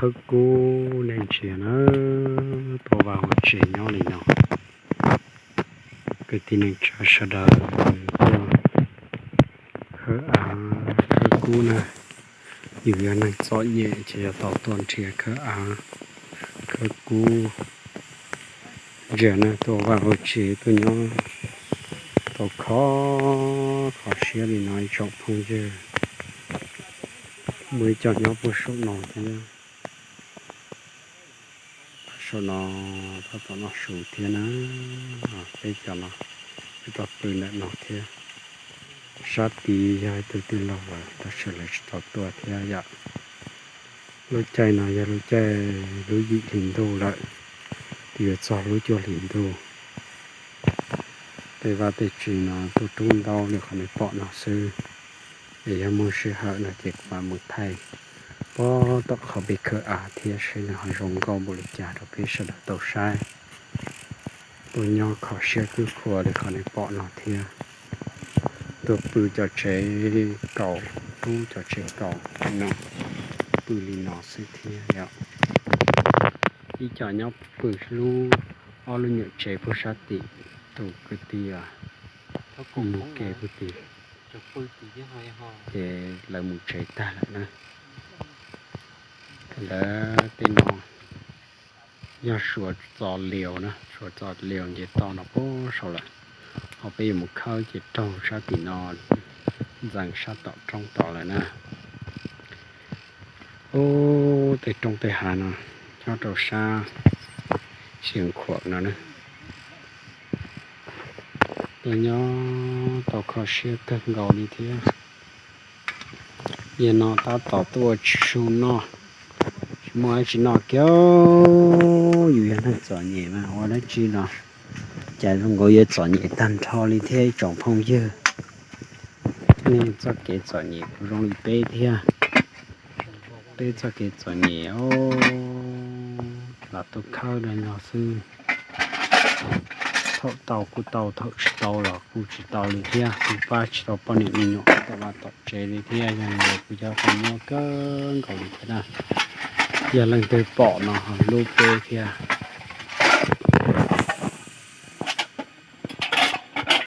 Khawb kub nej ntsia na, tuaj vaj ua tsev nyob li no. Kwv tij neej tsa sawv daws tuaj khawb av khawb kub na. Yus yog neeg txom nyem ces yuav tau tuaj nrhiav khawb av khawb kub. Ntsia na, tuaj vaj ua tsev tuaj nyob tau kho kho siab li no ib tsoom phooj ywg. Muaj ib co nyob puag saum no thiab. Saum no tab tom noj su thiab na. Peb cov no peb tau pw ntawm no thiab. Sab tid yog ib tug tij laug lawm tab sis lawv tsis tau tuaj thiab yom. Lub caij no yog lub caij lub yim hli ntuj lawm, twb yuav txog lub cuaj hli ntuj. Tej vaj tej tsev no tuaj rub ntaub li qhov nej pom no xwb. Es yog muaj sij hawm no ces kuv mam mus thaij puag tom qhov peb khawb av thiab seb nws ho zoo nkauj npaum li cas rau peb sawv daws tau saib. Tuaj nyob kho siab kwb khua li qhov nej pom no thiab. Tuaj pw cov tsev kaum, rub cov tsev kaum no, pw li no xwb thiab yom. Ib co nyob pw lub, ob lub nyuam tsev puag sab tim, tus kwv tij mus ke puag tim, ces lawv mus tsev tag lawm na. Lawv tej no yog suav txos liaus na, suav txos liaus nce toj no puag saud lawm. Ho peb yuav mus khawb ces raug sab tim no, ntxeev sab tom roob tod lawm na. Ub, tej roob tej hav no nyob rau sab Xeev Khuam no na. Tuaj nyob tau kho siab kawg nkaus li thiab. Yog no tab tom tuaj tsis su noj, tsis muaj dab tsi noj kiag. Yus yog neeg txom nyem mas ua dab tsi los cas zoo nkaus yuav txom nyem tag nrho li thiab ib tsoom phooj ywg. Nej txoj kev txom nyem kuj zoo li peb thiab. Peb txoj kev txom nyem os, lam tuaj khawb dag no xwb. Thaum tau kuj tau, thaum tsis tau los kuj tsis tau li thiab. Kuj pab tsis tau poj niam me nyuam tom vaj tom tsev li thiab, yog li ntawd kuj yog qhov nyuaj kawg nkaus li thiab na. Yog leej twg pom no ho hlub peb thiab.